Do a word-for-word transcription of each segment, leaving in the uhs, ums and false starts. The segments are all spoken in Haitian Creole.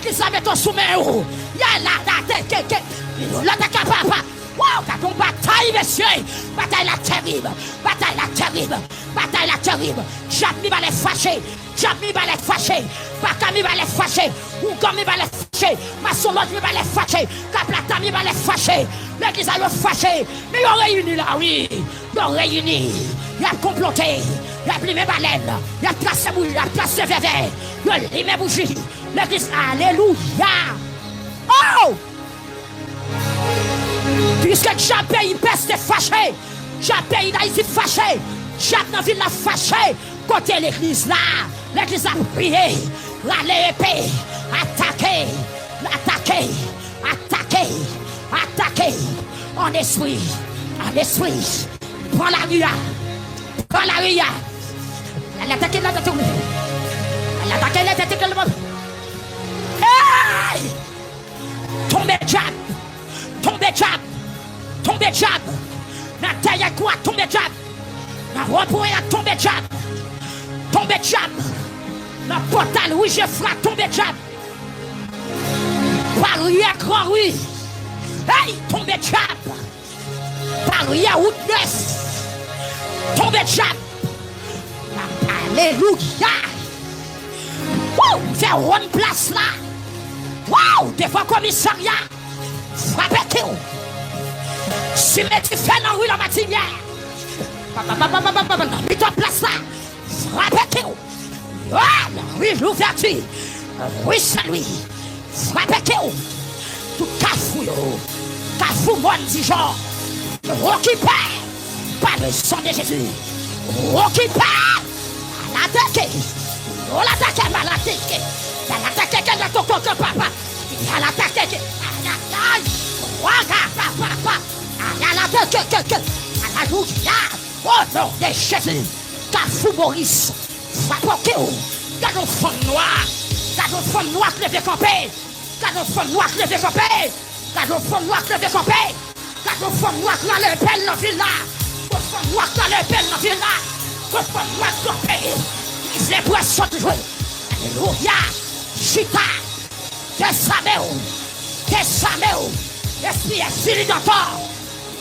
Legliz la mete w sou men yo. Yè la, la, te, ke, ke. Lòt ak papa. Waw, gade yon batay, mesye. Batay la terib. Batay la terib. Batay la terib. Dyab Mibalè fache. Dyab Mibalè fache. Baka Mibalè fache. Ougan Mibalè fache. Masonlòj Mibalè fache. Kaplata Mibalè fache. Legliz la yo fache. Men yo reyini la, wi. Yo reyini. Y ap konplote. Y ap limen balèn. Y ap trase bou-, y ap trase vèvè. Yo limen bouji. Legliz, alelouya. Oh! Piske dyab peyi Pès te fache, dyab peyi Dayiti fache, dyab nan vil la fache, kote legliz la, legliz la priye, rale epe, atake, atake, atake, atake, an espri, an espri, pran lari a, pran lari a, al atake lè tèt ou, al atake lè tèt ou, hey! Tonbe dyab! Tonbe dyab! Tonbe dyab! Nan dèyè kou a tonbe dyab! Nan wòpwen an tonbe dyab! Tonbe dyab! Nan pòtal Wi Jefra tonbe dyab! Baryè Gran Ri! Hey! Tonbe dyab! Baryè wout nèf. Tonbe dyab. Alelouya. Wou, m fè wonn plas la. Waw, devan komisarya. Frape ke w. Simen dife nan ri Lamatinyè. Pa, pa, pa, pa, pa, pa, pa, nan mitan plas la. Frape ke w. Ah, ri Louvèti. Ri Sen Lwi. Frape ke w. Tout kafou yo. Kafou Mòn Dijon. Okipe. Pa le san de Jezi. Okipe. Al atake. Yo al atake, al atake. Al atake ke la toko ke papa. Al atake ke. Ay, ay, ay. Waga, pa, pa, pa. Al atake ke, ke. Alelouya. O non de Jezi. Kafou Moris. Frape ke w. Gade yon fanm nwa. Gade yon fanm nwa k leve kanpe. Gade yon fanm nwa k leve kanpe. Gade yon fanm nwa k leve kanpe. Gade yon fanm nwa k rale epè l nan vil la. Yon fanm nwa k rale epè l nan vil la. Yon fanm nwa k kanpe. Li vle pran sòt jwe. Alelouya. Chita. Dezame w. Dezame w. Espri Ezili Dantò.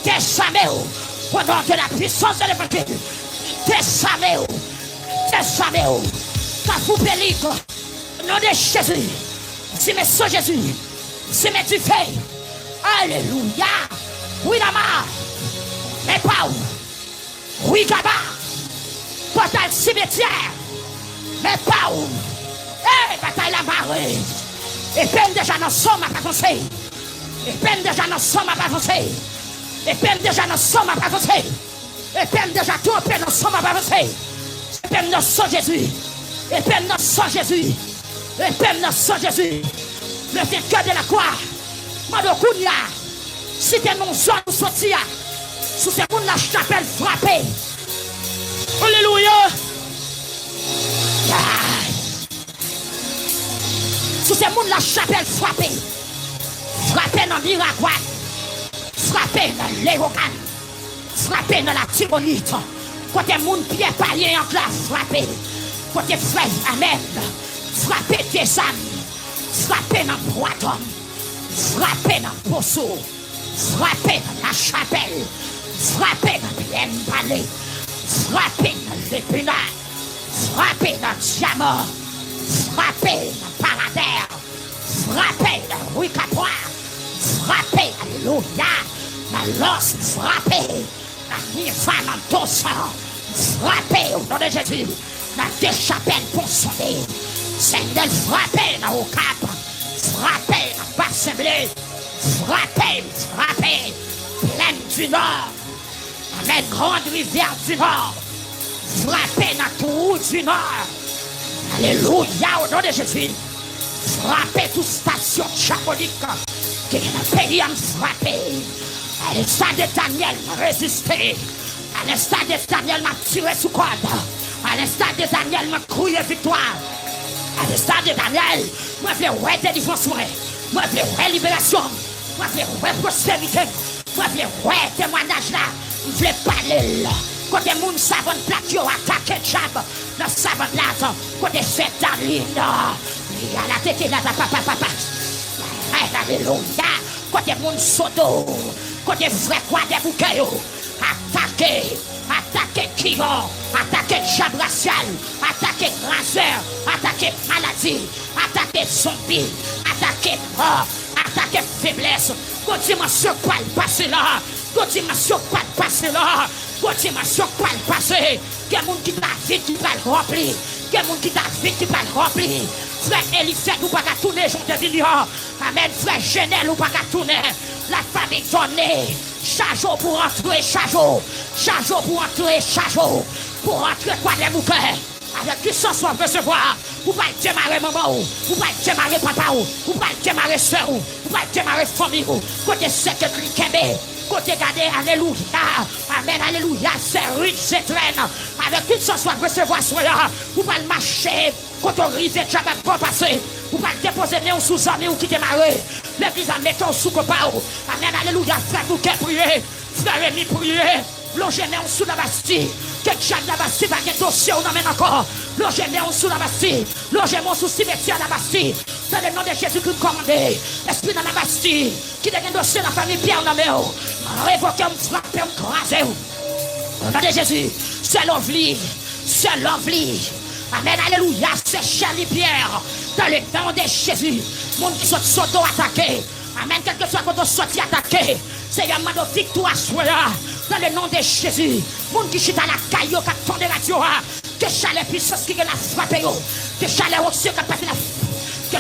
Dezame w. Au nom de la puissance de l'évangile. Dezame w. Dezame w. Kafou Pelik. Au nom de Jésus. Simen san Jezi. Simen dife. Alelouya. Wi Lama. Men pa w. Wi Gaba. Pòtal simetyè. Men pa w. Ey, batay la mare. Epe m deja nan san m ap avanse. Epe m deja nan san m ap avanse. Epe m deja nan san m ap avanse. Epe m deja twonpe nan san m ap avanse. Epe m nan san Jezi. Epe m nan san Jezi. Epe m nan san Jezi. Le vainqueur de la croix. Mande w kounye a. Si te nan zòn ou soti a. Si w se moun Lachapèl, frape. Alelouya. Ay. Si w se moun Lachapèl, frape. Frape nan Miragwàn. Frape nan Leyogàn. Frape nan Latibonit. Kote moun Pyè Palyen an la, frape. Kote frè Amèn. Frape Dezam. Frape nan Bwadòm. Frape nan Poso. Frape nan Lachapèl. Frape nan Pyènbale. Frape nan Lepina. Frape nan Dyaman. Frape nan Paradè. Frape nan Ri Kapwa. Frape, alelouya, nan Lòs, frape nan Niva, nan Dosan. Frape, o non de Jezi, nan Dechapèl, Pon Sonde. Senyè, frape nan Okap. Frape nan Basen Ble. Frape, frape. Plèn di Nò. Amèn. Grande Rivière du Nord. Frape nan Twou di Nò. Alelouya, o non de Jezi. Frape tout stasyon dyabolik ki gen nan peyi a, frape. Alesta de Danyèl, mwen reziste. Alesta de Danyèl, m ap tire sou kòd. Alesta de Danyèl, mwen kriye viktwa. Alesta de Danyèl, mwen vle wè delivrans mwen. Mwen vle wè liberasyon m. Mwen vle wè pwosperite m. Mwen vle wè temwayaj la. M vle pale l. Kote moun Savann Plat yo atake dyab nan Savann Plat. Kote sè Darlene. Yala tete la ta papa papa. Ay, alelouya. Kote moun Sodo, kote frè Kwadèboukè yo atake, atake Kiyon, atake djab rasyal, atake razè, atake maladi, atake zonbi, atake mò, atake feblès. Gon dimansyon k pral pase la. Gon dimansyon k pral pase la. Gon dimansyon k pral pase. Gen moun ki ta vid ki pral ranpli. Gen moun ki ta vid ki pral ranpli. Frè Elifèd, ou pa ka tounen jan w te vini an. Amèn. Frè Jenèl, ou pa ka tounen. Lafanmi Dòne, chaje w pou antre, chaje w. Chaje w pou antre, chaje w pou antre Kwadèboukè. Avèk pwisans w ap resevwa, ou pral demare manman w, ou pral demare papa w, ou pral demare sè w, ou pral demare fanmi w. Kote sè ke li kenbe, kote gade, alelouya, amèn, alelouya, sè Ruth Zetrèn. Avèk pwisans w ap resevwa aswè a, ou pral mache, kote w rive, djab ap ba w pase, ou pral depoze men w sou zanmi w ki te mare. Legliz la mete w sou konpa w. Amèn, alelouya, frè Boukè priye, frè Remi priye. Lonje men w sou Labasti. Ke djab Labasti pa gen dosye w nan men l ankò. Lonje men w sou Labasti. Lonje men w sou simetyè Labasti. Dans le nom de Jésus, m kòmande. Espri nan Labasti ki te gen dosye lafanmi Pyè nan men w, revoke w, m frape w, m kraze w. Au nom de Jésus, sè Lovely, sè Lovely. Amèn, alelouya, sè Shirley Pierre. Dans le nom de Jésus, moun ki sot Sodo atake. Amèn. Kèlkeswa kote w soti atake, Seyè, m mande w viktwa aswè a. Dans le nom de Jésus. Moun ki chita lakay yo, k ap tande radyo a, ke chalè pwisans ki gen la frape yo. Ke chalè onksyon k ap pase la. Ke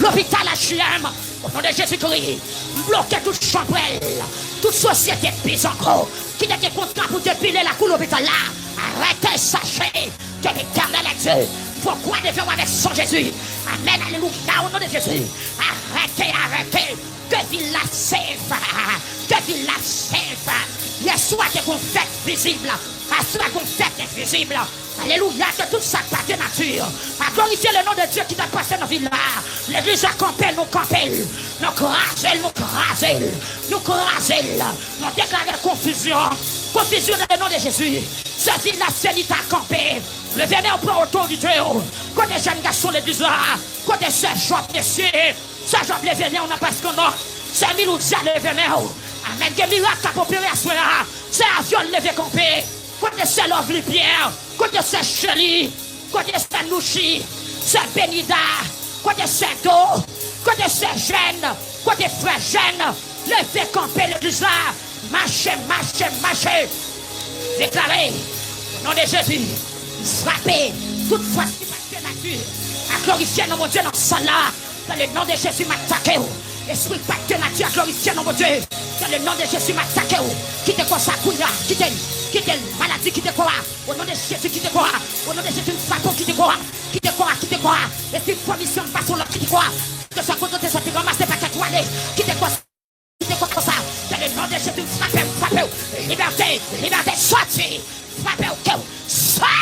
lopital H U M, au nom de Jésus-Christ, m bloke tout chanbrèl, tout sosyete bizango ki te gen kontra pou depile lakou lopital la. Arete, sache ke Letènèl est Dieu. Fò kwa devan w avèk san Jezi. Amèn, alelouya, o non de Jezi. Arete, arete. Ke vil la save. Ke vil la save. Yèswa te gon fèt vizib. Aswè gon fèt envizib. Alelouya, ke tout sa k pa de nati a glorifye le non de Dye ki t ap pase nan vil la. Legliz la kanpe l, nou kanpe l. Nou kraze l, nou kraze l. Nou kraze l. Nou deklare konfizyon. Konfizyon dans le nom de Jésus. Se vil la, se li ta kanpe. Leve men w, pran otorite w. Kote jèn gason legliz la? Kote sè Jòb, mesye? Sè Jòb, leve men w nan plas kònò. Sè Miloudia, leve men w. Amèn. Gen mirak k ap opere aswè a. Sè Avyòl, leve kanpe. Kote sè Lovely Pierre? Kote sè Shirley? Kote sè Nouchi? Sè Benida? Kote sè Do? Kote sè Jèn? Kote frè Jèn? Leve kanpe legliz la. Mache, mache, mache. Deklare, o non de Jezi, m frape tout fòs ki pa de nati a glorifye non Bondye nan sal la. Dans le nom de Jésus, m atake w. Espri ki pa de nati a glorifye non Bondye. Dans le nom de Jésus, m atake w. Kite kò sa kounye a. Kite l. Kite l. Maladi, kite kò a. O non de Jezi, kite kò a. O non de Jezi, m frape w, kite kò a. Kite kò a, kite kò a. Espri vomisyon, m pase w lòd, kite kò a. Kite sa kote w te soti, ranmase pakèt ou ale. Kite kò sa. Kite kò sa. Dans le nom de Jésus, m frape w, m frape w. Libète, libète, sòti. Frape w, ke w sò.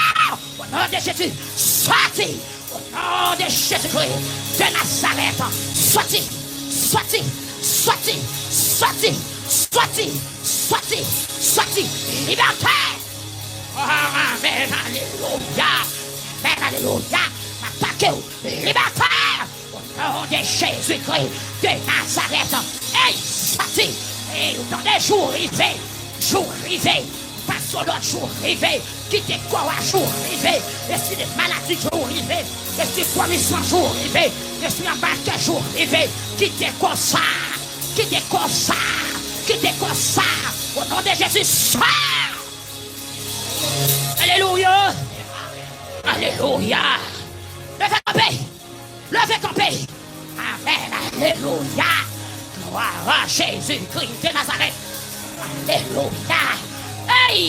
O non de Jezi, sòti. O non de Jezikri de Nazarèt, sòti, sòti, sòti, sòti, libète. Amèn, alelouya. Amèn, alelouya. M atake w, libète. O non de Jezikri de Nazarèt. Ey, sòti. Ey, ou tande, jou rive. Jou rive. Pase w lòd, jou rive. Kite kò a, jou rive. Espri de maladi, jou rive. Espri vomisman, jou rive. Espri anba kè, jou rive. Kite kò sa. Kite kò sa. Kite kò sa. O non de Jezi, sò. Alelouya. Alelouya. Leve kanpe. Leve kanpe. Amèn. Alelouya. Glwa a Jezikri de Nazarèt. Alelouya. Ey!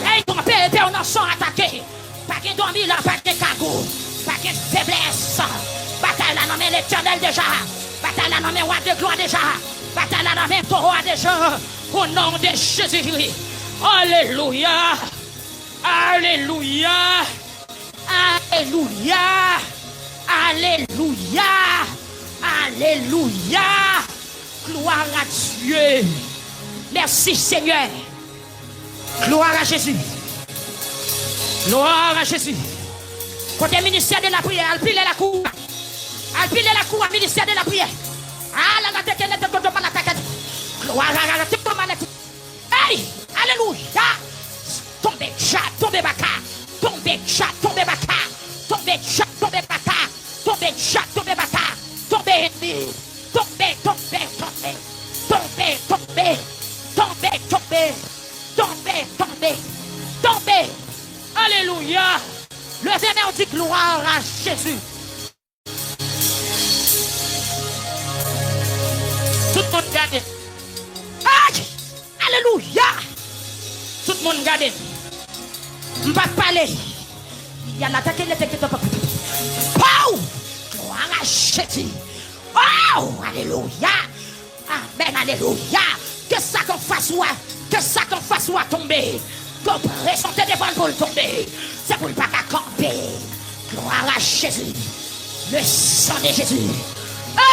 Ey, kanpe epe w nan san atake. Pa gen dòmi la, pa gen kagou. Pa gen feblès. Batay la nan men Letènèl deja. Batay la nan men Wa de glwa deja. Batay la nan men Towo a deja. O non de Jezikri. Alelouya. Alelouya. Alelouya! Alelouya! Alelouya! Gloire à Dieu! Merci Seigneur! Gloire à Jésus! Glwa a Jezi. Kote ministè de lapriyè? Al pile lakou a. Al pile lakou a, ministè de lapriyè. Ala la teke le toto pa la teke. Glwa a la teke maladi. Hey! Alelouya! Tonbe dyab, tonbe baka. Tonbe dyab, tonbe baka. Tonbe dyab, tonbe baka. Tonbe dyab, tonbe baka. Tonbe enmi. Tonbe, tonbe, tonbe. Tonbe, tonbe. Tonbe, tonbe. Tonbe, tonbe. Tonbe. Alelouya. Leve men w, di gloire à Jésus. Tout moun gade. Ay! Alelouya! Tout moun gade. M pa pale. Y a la tête, le tête, papa. Pow! Gloire à Jésus. Oh! Alelouya! Amèn, alelouya. Ke sa k anfas ou a, ke sa k anfas ou a tonbe. Ke w prezante devan l pou l tonbe. Se pou l pa ka kanpe. Gloire à Jésus. Le sang de Jésus.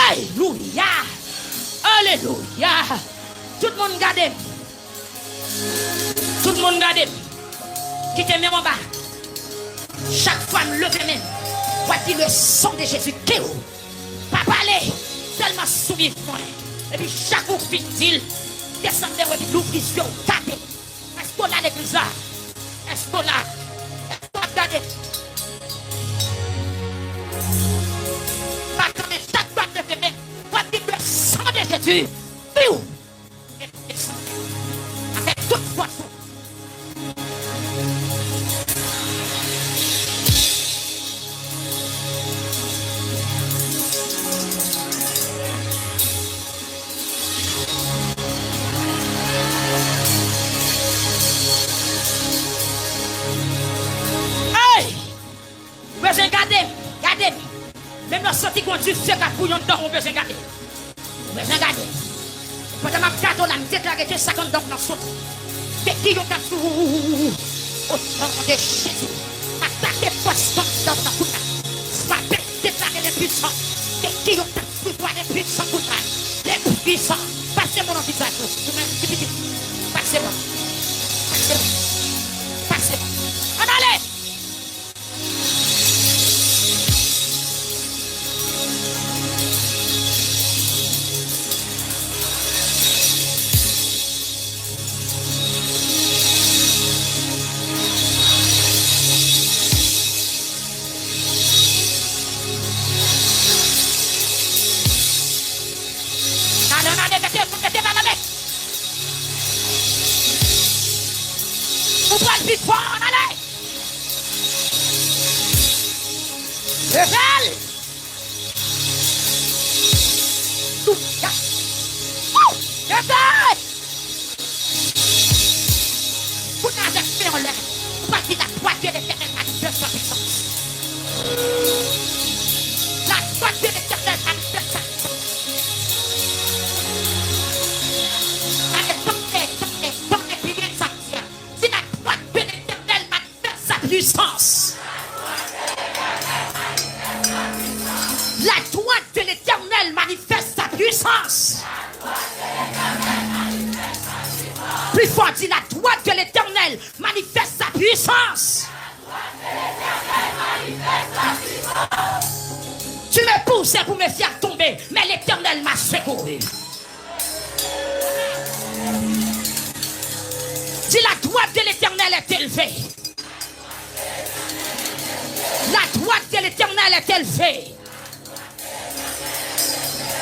Alelouya. Alelouya. Tout moun gade m. Tout moun gade m. Kite men w anba. Chak fwa m leve men, w ap di le sang de Jésus. Kiw. Pa pale, sèlman souri mwen. Epi chak ou fin di l, desann men w epi louvri zye w, gade. Èske w la legliz la? Èske w la? Èske w ap gade? Pa tande chak fwa m leve men, w ap di le sang de Jésus. Piw! Avèk tout fòs ou. Hey! Ou bezwen gade m, gade m. Menm lè w santi gon dife k ap bouyi anndan w, ou bezwen gade. Ou bezwen gade. Pandan m ap gade w la, m deklare ke sa k anndan w nan soti. Ke ki yo k ap sou. O non de Jezi. Atake fòs k anndan w nan kounye a. Frape, deklare le puissant. Ke ki yo k ap sou le puissant kounye a. Le puissant. Pase mwen nan vizaj ou. Ou menm ki pitit. Pase mwen. Pase mwen. Pase mwen. Ann ale! Ann ale, ann ale, mete, mete, ann ale. Ou pral pi fò, ann ale. Leve l! Alelouya! Ou leve! Kounye a avèk men w anlè, ou pral di, la droite de l'Éternel manifeste sa puissance. La droite de l'Éternel manifeste sa puissance. Gade, tande, tande, tande byen sa m di a. Di, la droite de l'Éternel manifeste sa puissance. La droite de l'Éternel manifeste sa puissance. Pli fò, di, la droite de l'Éternel manifeste sa puissance. Tu me poussais pour me faire tomber, mais l'Éternel m'a secouru. Dis, la droite de l'Éternel est élevée. La droite de l'Éternel est élevée.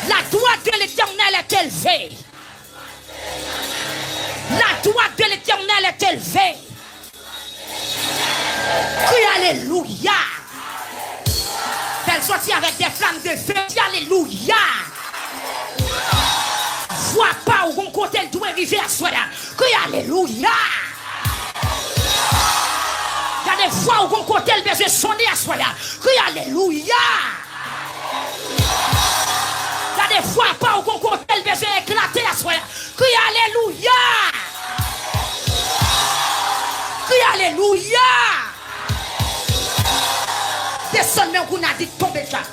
La droite de l'Éternel est élevée. La droite de l'Éternel est élevée. Kri alelouya. Fè l soti avèk de flam de fe. Kri alelouya. Vwa pa w gon kote l dwe rive aswè a. Kri alelouya. Gade, vwa w gon kote l bezwen sonnen aswè a. Kri alelouya. Gade, vwa pa w gon kote l bezwen eklate aswè a. Kri alelouya. Kri alelouya. Desann men w kounye a, di, tonbe dyab.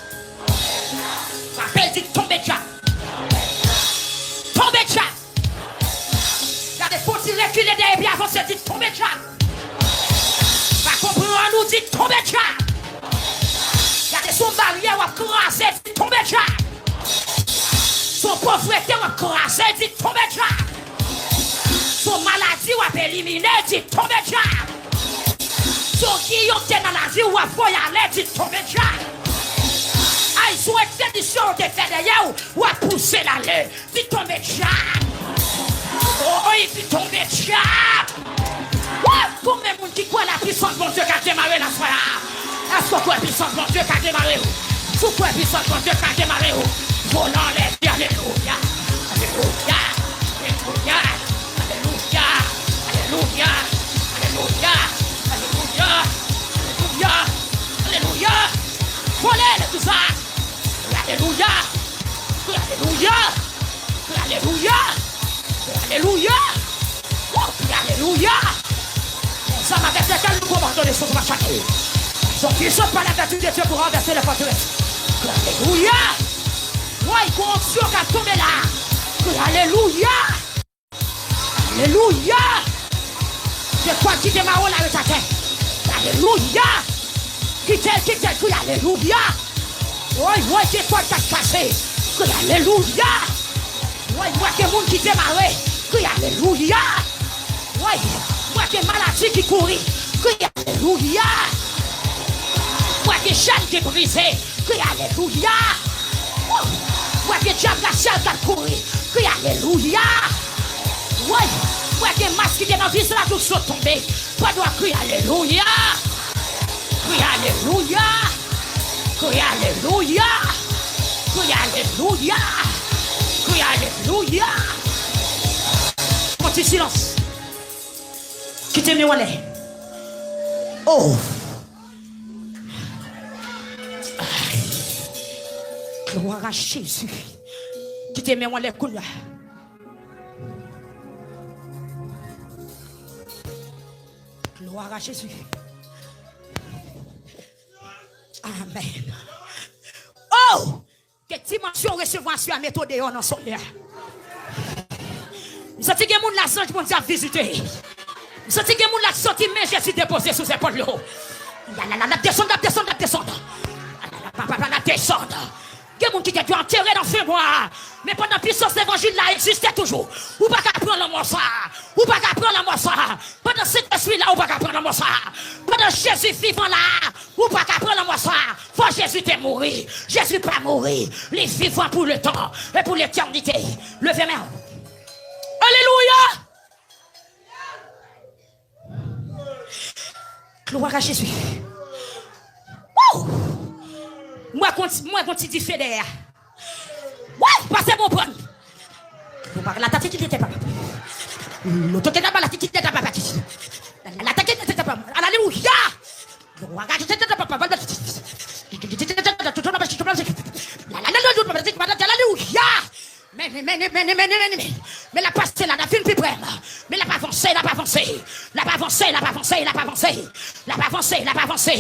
Frape l, di, tonbe dyab. Tonbe dyab. Gade, fò w ti rekile dèyè epi avanse, di, tonbe dyab. Pa konprann Ou di, "Tonbe dyab." Gade, se yon baryè w ap kraze, di, "Tonbe dyab." Se yon povrete w ap kraze, di, "Tonbe dyab." Se yon maladi w ap elimine, di, "Tonbe dyab." Se yon giyon ki te nan lavi w, w ap voye ale, di, "Tonbe dyab." Ay, se yon ekspedisyon w te fè dèyè w, w ap pouse l ale. Di, "Tonbe dyab." Oy, di, "Tonbe dyab." Wouy! Konbyen moun ki kwè la pwisans Bondye ka demare la swè a? Èske w kwè pwisans Bondye ka demare w? Si w kwè pwisans Bondye ka demare w, vole anlè, di, "Alelouya, alelouya, alelouya, alelouya, alelouya, alelouya, alelouya, alelouya, alelouya." Vole, legliz la. Alelouya. Alelouya. Alelouya. Alelouya. Woo, alelouya. Les hommes avec lesquels nous pouvons donner ce soir chaque. Ils sont puissants par la vertu de Dieu pour renverser les forteresses. Alelouya. Woy, gon onksyon k ap tonbe la. Alelouya. Alelouya. Gen kòd ki te mare w la, yo t atè. Alelouya. Kite l, kite l, kite l, kriye alelouya. Woy, woy, gen kòd k ap kase. Kriye alelouya. Woy, m wè gen moun ki demare. Kriye alelouya. Woy, m wè gen maladi ki kouri. Kriye alelouya. M wè gen chèn ki brize. Kriye alelouya. Woy, m wè gen dyab rasyal k ap kouri. Kriye alelouya. Woy, m wè gen mas ki te nan vizaj ou sot tonbe. Pran dwa, kriye alelouya. Kriye alelouya. Kriye alelouya. Kriye alelouya. Kriye alelouya. Yon ti silans. Kite men w anlè. Oh. Ay. Glwa a Jezi. Kite men w anlè kounye a. Glwa a Jezi. Amèn. Oh! Ke dimansyon resevwa aswè a mete w deyò nan somè a. M santi gen moun la, zanj Bondye ap vizite. M santi gen moun la ki santi men Jezi depoze sou zepòl yo. Lalala, l ap desann, l ap desann, l ap desann. Lalala, papa, l ap desann. Gen moun ki te dwe antere nan fenbwa a. Men pandan pisans levanjil la egziste toujou, ou pa ka pran lanmò sa a. Ou pa ka pran lanmò sa a. Pandan Sentespri la, ou pa ka pran lanmò sa a. Pandan Jezi vivan la, ou pa ka pran lanmò sa a. Fò Jezi te mouri. Jezi pa mouri. Li vivan pou letan e pou letènite. Leve men w. Alelouya! Glwa a Jezi. Woo! Mwen konn, mwen konn ti dife dèyè a. Woy, pase bon pran. Glwa a la tati ki te papa. Loto ke la ba la titi te papa. La la la tati ki te papa. Alelouya! Glwa a Jezi te papa. Alelouya! Men, men, men, men, men, men, men, men, men l ap pase la, l ap vin pi pre m. Men l ap avanse, l ap avanse. L ap avanse, l ap avanse, l ap avanse. L ap avanse, l ap avanse.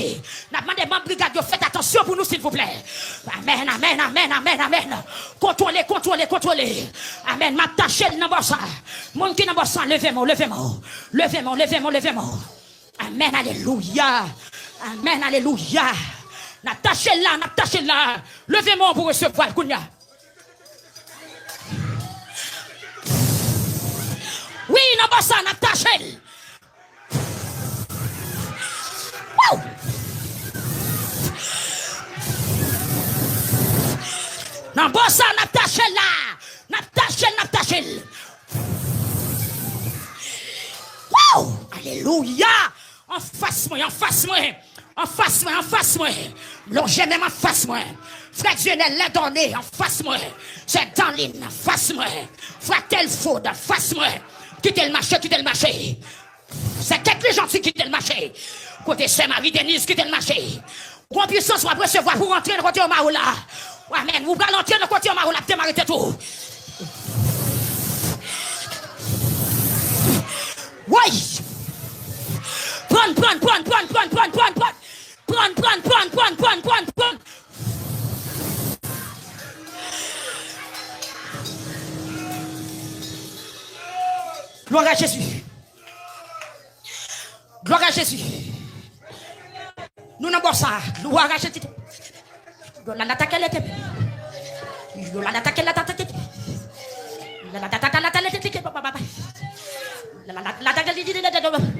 N ap mande manm brigad yo, fèt atansyon pou nou, silvouplè. Amèn, amèn, amèn, amèn, amèn. Kontwole, kontwole, kontwole. Amèn. M ap tache l nan bò sa. Moun ki nan bò sa, leve men w, leve men w. Leve men w, leve men w, leve men w. Amèn, alelouya. Amèn, alelouya. N ap tache l la, n ap tache l la. Leve men w pou resevwa l kounye a. Wi, nan bò sa, n ap tache l. Woo! Nan bò sa, n ap tache l la. N ap tache l, n ap tache l. Woo! Alelouya! Anfas mwen, anfas mwen, anfas mwen, anfas mwen. Lonje men m anfas mwen. Frè Dieunel Ledorné anfas mwen. Sè Danline anfas mwen. Frè Telford anfas mwen. Kite l mache, kite l mache. Sè Ketly Jeanty, kite l mache. Kote sè Marie Denise, kite l mache. Gon pisans w ap resevwa pou w antre nan kote yo mare w la. Amèn. Ou pral antre nan kote yo mare w la, ap demare tèt ou. Woy! Pran, pran, pran, pran. Pran, pran, pran, pran, pran, pran. Glwa a Jezi. Glwa a Jezi. Nou nan bò sa. Glwa a Jezi. Yo la la ta kele te. Yo la la ta kele ta te. La la ta ta la ta le te te. La la la ta kele te.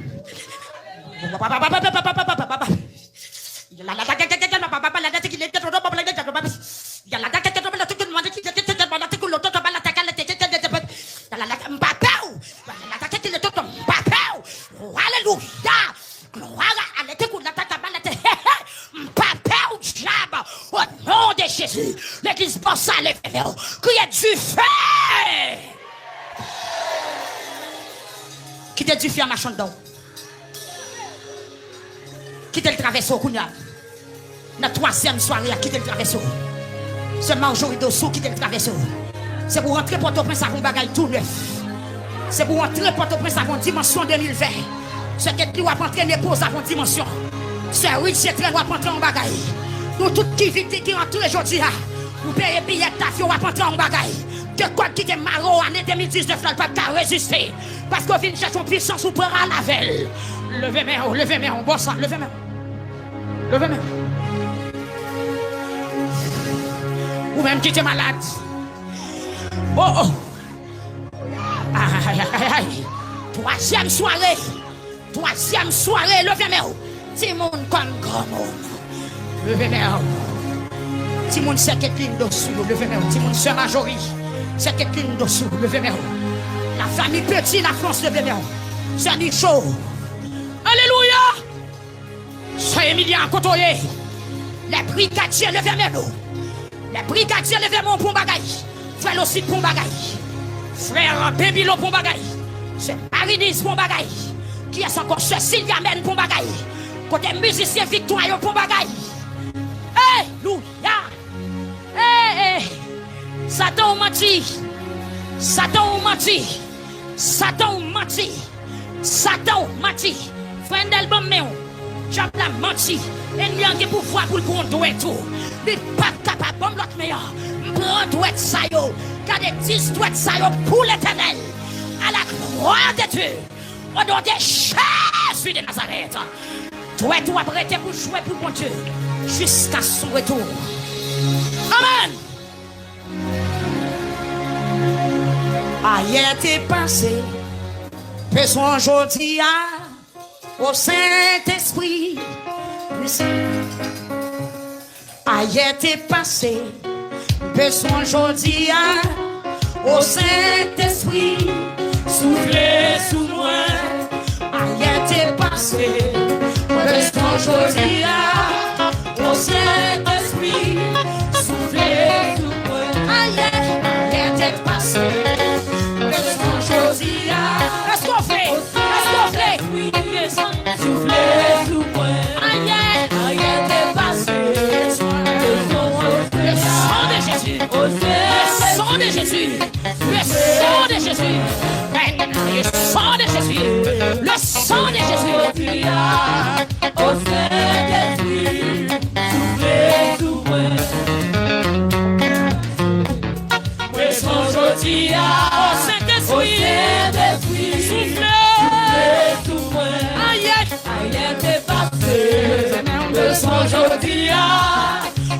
Aleluya. Glwa a Alete kou la ta ta ba la te. M pa pè ou dyab. O non de Jezi. Legliz bò sa leve men w. Kriye dife. Kite dife a mache anndan w. Kite l travèse w kounye a. Nan twazyèm sware a, kite l travèse w. Sè Marjorie Dossou, kite l travèse w. Se pou w rantre Pòtoprens avè yon bagay tou nèf. Se pou w rantre Pòtoprens avè yon dimansyon de mil ven. Sè Ketly, w ap antre Nepoz avè yon dimansyon. Sè Ritchie Trèl, w ap antre yon bagay. Nou tout ki vin, ki antre jodi a, ou peye biyè davyon, w ap antre yon bagay. Ke kòd ki te mare w ane de mil diznèf la, l p ap ka reziste. Paske w vin chèche yon pwisans ou pral avè l. Leve men w, leve men w, bò sa, leve men w. Leve men w. Ou menm ki te malad. Oh, oh. Ay, ay, ay, ay. Twazyèm sware. Twazyèm sware, leve men w. Timoun kòm granmoun. Leve men w. Timoun sè Ketly Dossou yo, leve men w. Timoun sè Marjorie, sè Ketly Dossou, leve men w. La famille Petit, la France, leve men w. Sè Nicho. Alelouya! Sè Emilien, kote w ye? Lè brigadye, leve men nou. Lè brigadye, leve men w pou yon bagay. Frè Losit pou yon bagay. Frè Bebilo pou yon bagay. Sè Mariniz pou yon bagay. Kiyès ankò? Sè Silvia Mèn pou yon bagay. Kote mizisyen Viktwa yo pou yon bagay? Alelouya! Hey, hey. Satan ou manti. Satan ou manti. Satan ou manti. Satan ou manti. Frè Endèl, ban m men w. Dyab la manti. Ènmi an gen pouvwa pou l pran dwèt ou. Li p ap kapab. Ban m lòt men an. M pran dwèt sa yo. Gade dis dwèt sa yo pou Letènèl. À la gloire de Dieu. Au nom de Jésus de Nazareth. Dwèt ou ap rete pou jwe pou Bondye jiska son retou. Amèn. Ayè te pase, bezwen jodi a, o Sentespri. Ayè te pase, bezwen jodi a, o Sentespri, soufle sou mwen. Ayè te pase, bezwen jodi a, o Sentespri, soufle sou mwen. Ayè, ayè te pase, bezwen jodi a. Èske w vle? Èske w vle? Soufle sou mwen. Ayè. Ayè te pase. Le sang de Jésus. Le sang de Jésus. Le sang de Jésus. Le sang de Jésus. Le sang de Jésus. Jodi a, o Sentespri, soufle sou mwen. Bezwen jodi a, o Sentespri, soufle sou mwen. Ayè. Ayè te pase, bezwen jodi a,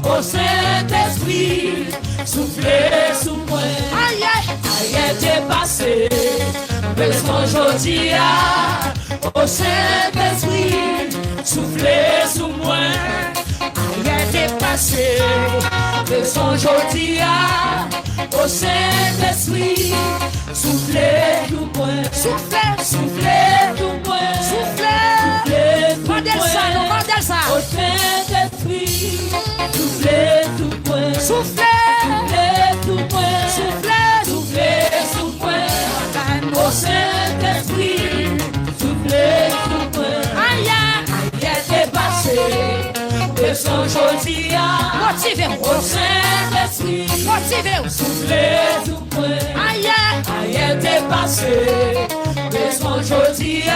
o Sentespri, soufle sou mwen. Ayè. Ayè te pase, bezwen jodi a, o Sentespri, soufle sou mwen. Ayè te pase, bezwen jodi a, o Sentespri, soufle sou mwen. Soufle, soufle sou mwen. Soufle. Soufle sou mwen. Mande l sa, non, mande l sa. O Sentespri, soufle sou mwen. Soufle. Soufle sou mwen. Soufle sou mwen. O Sentespri, soufle sou mwen. Ayè. Ayè te pase, bezwen jodi a. Motive w. O Sentespri, motive w. Soufle sou mwen. Ayè. Ayè te pase, bezwen jodi a.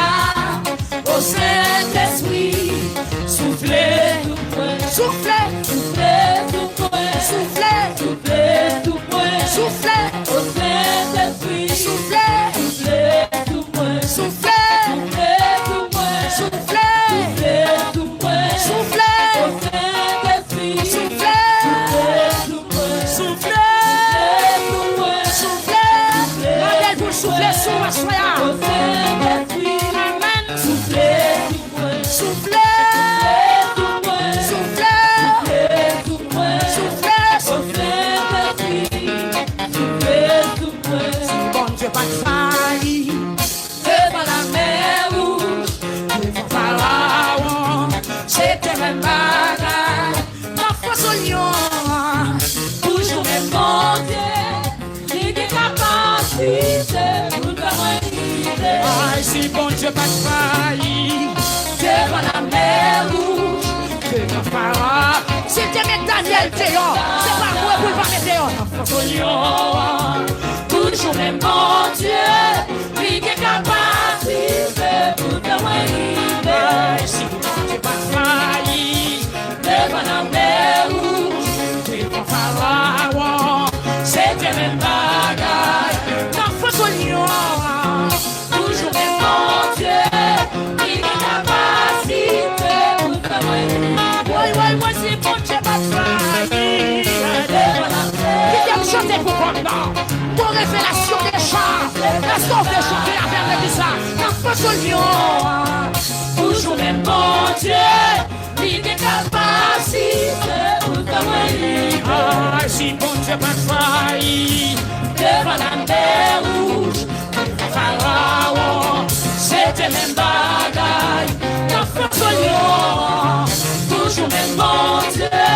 O Sentespri, soufle sou mwen. Soufle. Soufle sou mwen. Soufle. Soufle sou mwen. Soufle. O Sentespri, soufle. Soufle sou mwen. Soufle. Soufle sou mwen. Soufle. Soufle sou mwen. Soufle. pa t fayi devan lamè wouj, devan Farawo. Si l te met Danyèl deyò, se pa vre pou l pa met deyò. Nan fòs lyon an, toujou menm Bondye, li gen kapasite pou fè mwen rive. Si Bondye pa t fayi devan lamè wouj, devan Farawo, se te menm bagay. Nan fòs lyon an, toujou menm Bondye, li gen kapasite pou fè mwen. Woy, woy, woy, si Bondye pa t fayi. Kite m chante pou kòm nan. Bon revelasyon deja. Èske w vle chante avè m legliz la? Nan fòs lyon an, toujou menm Bondye, li gen kapasite pou fè mwen rive. Ay, si Bondye pa t fayi devan lamè wouj, devan Farawo, se te menm bagay. Nan fòs lyon an, toujou menm Bondye,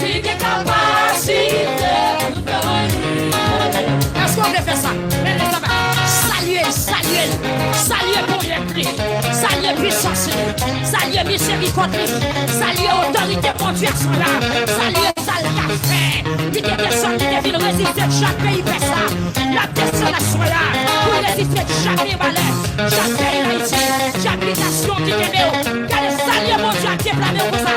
li gen kapasite pou fè mwen rive. Èske w vle fè sa? Men lè sa va. Salye l, salye l, salye ponyèt li, salye pisans li, salye mizerikòd li, salye otorite Bondye aswè la, salye sa l ka fè. Li te desann, li te vin reziste chak peyi pès la. L ap desann aswè la pou l reziste chak peyi balè, chak peyi Ayiti, chak bitasyon ki kenbe w. Gade, salye Bondye ak deplame w konsa.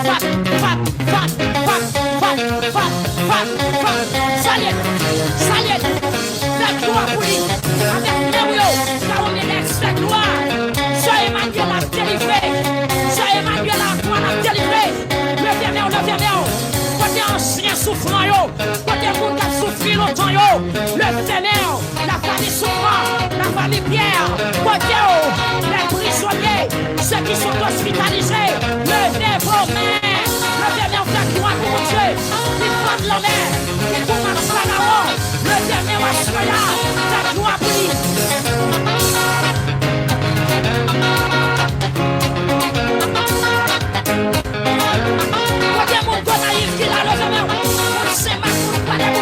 Fap, fap, fap, fap, fap, fap, fap, fap, fap. Salye l, salye l. Fè glwa pou li. Avèk men w yo, sa w mele fè glwa. Sè Emmanuel ap delivre. Sè Emmanuel ap, ap delivre. Leve men w, leve men w. Kote ansyen soufran yo, kote moun k ap soufri lontan yo, leve men w. Lafanmi Souffrant, lafanmi Pierre, kote w, les prisonniers, ceux qui sont hospitalisés, leve vos mains, leve men w, fè glwa pou Bondye, ki fòm lanmè, ki konbat Farawon, leve men w aswè a, fè glwa pou li. Kote moun Gonayiv ki la, leve men w. Moun Senmak, moun Gwadloup,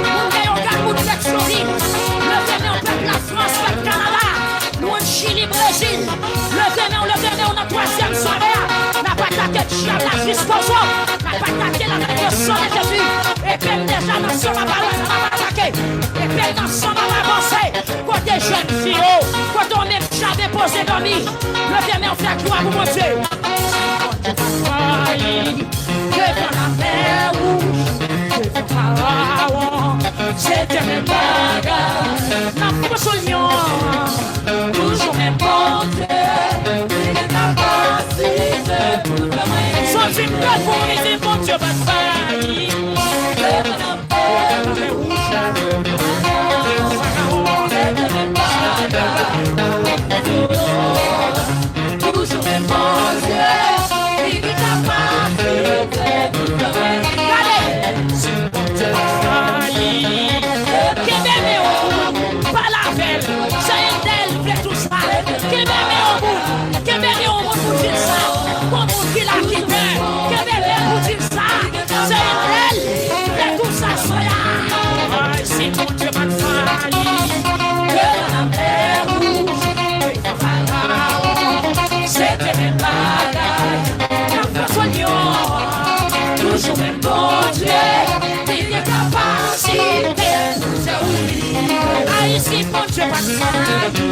moun Leyogàn, moun Petyonvil. Leve men w, pèp Lafrans, pèp Kanada, moun Chili, Brezil. Leve men w, leve men w nan twazyèm sware a. N ap atake dyab la jiskozo. N ap atake l avèk le sang de Jésus. Epe m deja nan san papa, n ap atake. Epe m nan san papa, avanse. Kote jèn fi yo, kote w menm dyab enpoze dòmi. Leve men w, fè glwa pou Bondye. Bondye pa fayi devan lamè wouj, devan Farawon, se te menm bagay. Nan fòs lyon an, toujou menm Bondye, li gen kapasite pou fè mwen. Santi m bèl pou mwen, se Bondye pa fayi devan lamè wouj, devan Farawon, se te menm bagay. Toujou menm Bondye, li gen kapasite pou fè mwen. Gade! Si Bondye pa fayi, kenbe men w, pale avè l. Se Endèl ki vle tou sa. Kenbe men w, moun. Kenbe men w, moun, pou di l sa. Gon moun ki la ki pè. Kenbe men w pou di l sa. Se Endèl ki vle tou sa, sè a. Ay, si Bondye pa t fayi, devan lamè wouj, devan Farawon, se te menm bagay. Nan fòs lyon an, toujou menm Bondye, li gen kapasite pou fè w rive. Ay, si Bondye pa t fayi,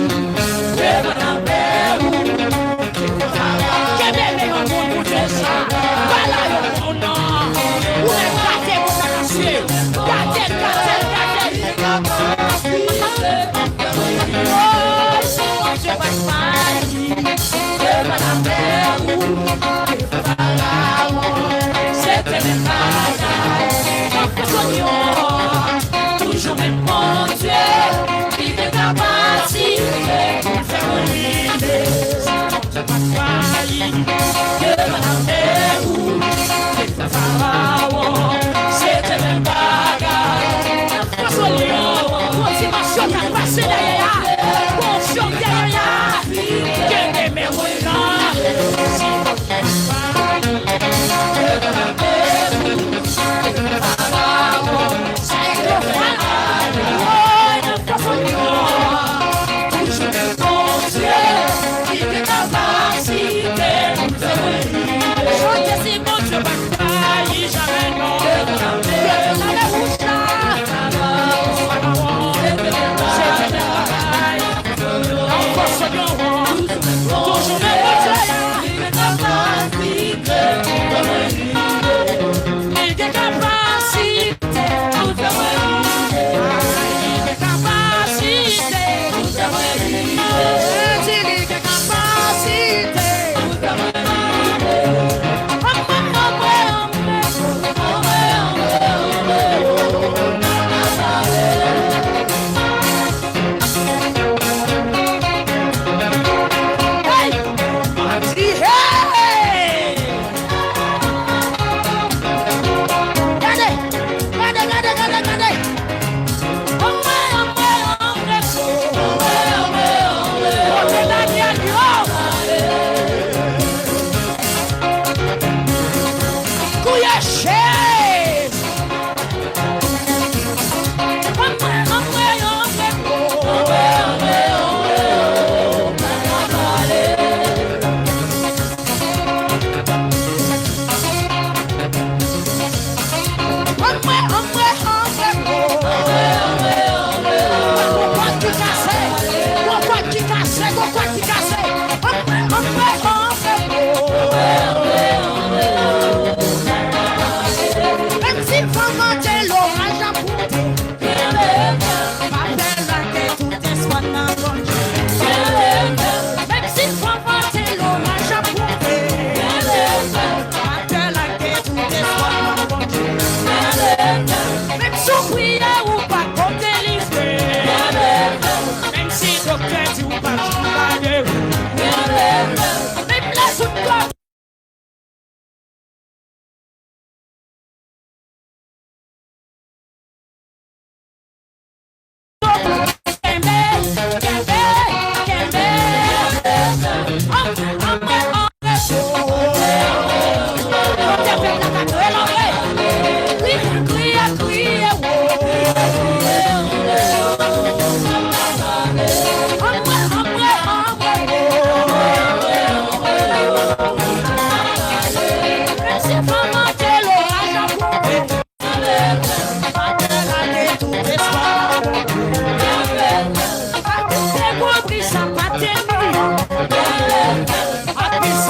devan lamè wouj, kenbe men yon moun pou di l sa. Pale yon moun non. Ou menm gate moun nan asye. Gate l, gate l, gate l. Oh, si Bondye pa t fayi devan lamè wouj, devan Farawon, se te menm bagay. Nan fòs lyon an, toujou menm Bondye, li gen kapasite pou fè mwen rive.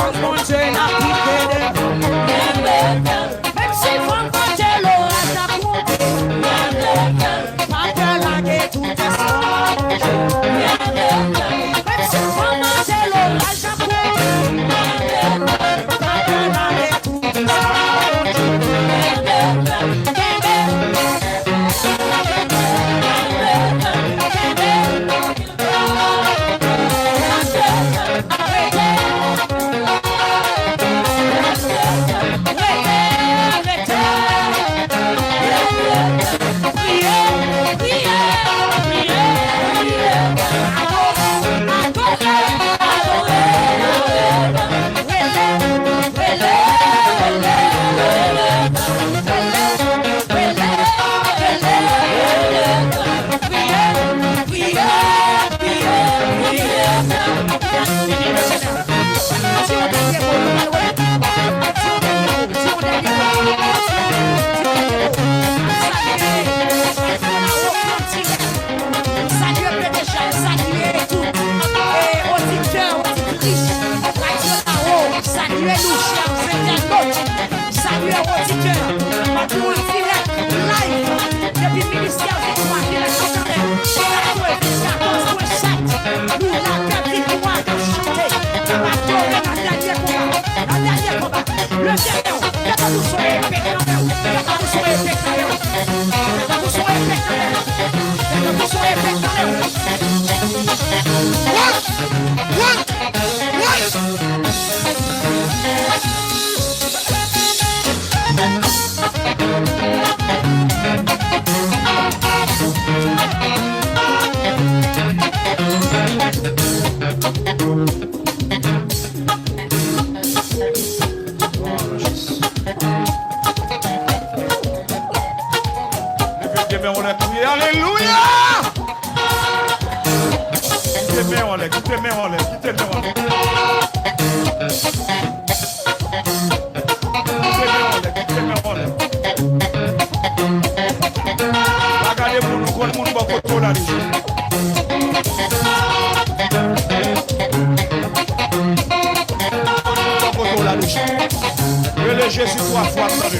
Bondye n ap kite devan. Menm si van, vante, loray ap monte. Pa pè, lage tout espwa. Menm si van, vante, loray ap monte. Pa pè, lage tout espwa. Kenbe. Kenbe. Ti yon dènye mo, nou pral wè. Ti yon dènye mo, ti yon dènye mo, ti yon dènye mo. Salye, salye Lawo an dirèk. Salye P D G, salye tout, e, oditè, oditris Radyo Lawo. Salye nou, chè entènot. Salye oditè. M ap nou an dirèk, live, depi Ministè Viktwa, dirèk nan katrevennkatòz pwen sèt. Nou la, Kèt Viktwa k ap chante, k ap adore nan dènye konba, nan dènye konba. Leve men w, fè tankou se yon epe k nan men w, fè tankou se yon epe k nan men w, fè tankou se yon epe k nan men w, fè tankou se yon epe k nan men w. What? What? What? Leve de men w anlè, kriye, alelouya! Kite men w anlè, kite men w anlè, kite men w anlè. Kite men w anlè, kite men w anlè. Pa gade moun, ou konn moun bò kote w la deja. Bò kote w la deja. Rele Jezi twa fwa, tande.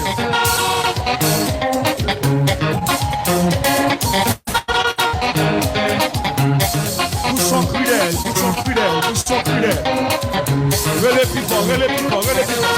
Bouchon kriyèl, bouchon kriyèl, bouchon kriyèl. Rele pi fò, rele pi fò, rele pi fò.